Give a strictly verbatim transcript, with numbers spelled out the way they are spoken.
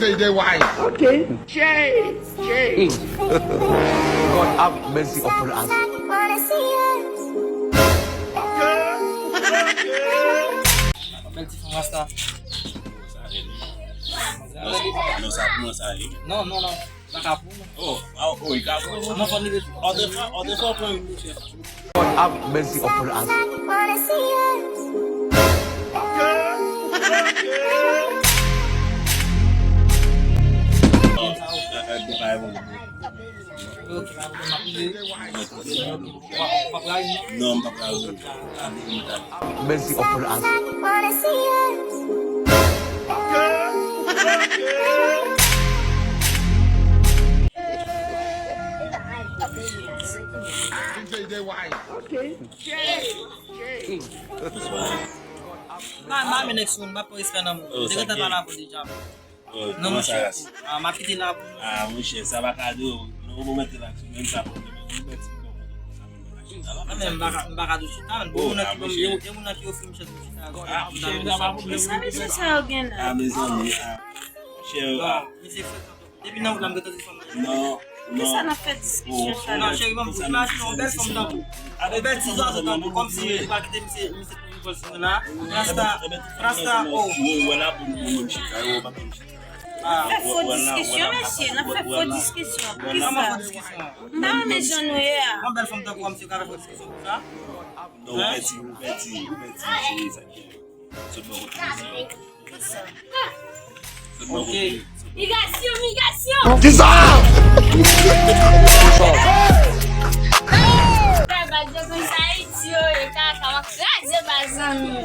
J J. God have mercy upon us. Bèl ti fanm rasta. Non, sa pou mwen sa ye. Non, non, non. Sa ka pou mwen. Oh, ah, oh, li ka pou mwen. Mwen fò nègre. Òdèfwa, òdèfwa pran yon mouche. God have mercy upon us. Non, m pa pral. Mercy upon us. Ok. Mwen pa renmen nèg sou moun, m pa pran respè nan moun. Nèg gentan pale avè w deja. Non, monchè. Ah, m ap kite la pou nou. Ah, monchè, sa pa kado. Non, ou mete la sou menm sa pou nou. Ou mete ti kò. Non, men m pa ka, m pa ka di w chita, men bon, moun nan ki ban m, gen moun nan ki ofri m chans pou chita. Ah, monchè, sa pa pwoblèm. Sa mesye sa yo gen la? Ah, mezanmi, ah. Monchè, ah. Mesye frekan. Depi nan wout la, m gentan di fanm nan. Non, non. Kisa n ap fè diskisyon sa la? Non, cheri, ban m imajine yon bèl fanm tankou. Yon bèl ti zwazo tankou, kòmsi li pa kite misye, misye pou vin pran sou mwen la. Rasta, rasta, oh. Ou wè la pou nou menm chita, yo pa menm chita. N ap fè fo diskisyon, mesye, n ap fè fo diskisyon. Poukisa? Kòman fo diskisyon? M pa renmen jan nou ye a. Yon bèl fanm tankou w, misye ka fè fo diskisyon konsa? Non, ou pèdi, ou pèdi, ou pèdi, cheri, sa ki. Sot bò kote. Sot bò kote. Migrasyon, migrasyon! Kisa? Kay baz yo konn sa Ayiti yo ye, kaka w ap kraze baz an nou.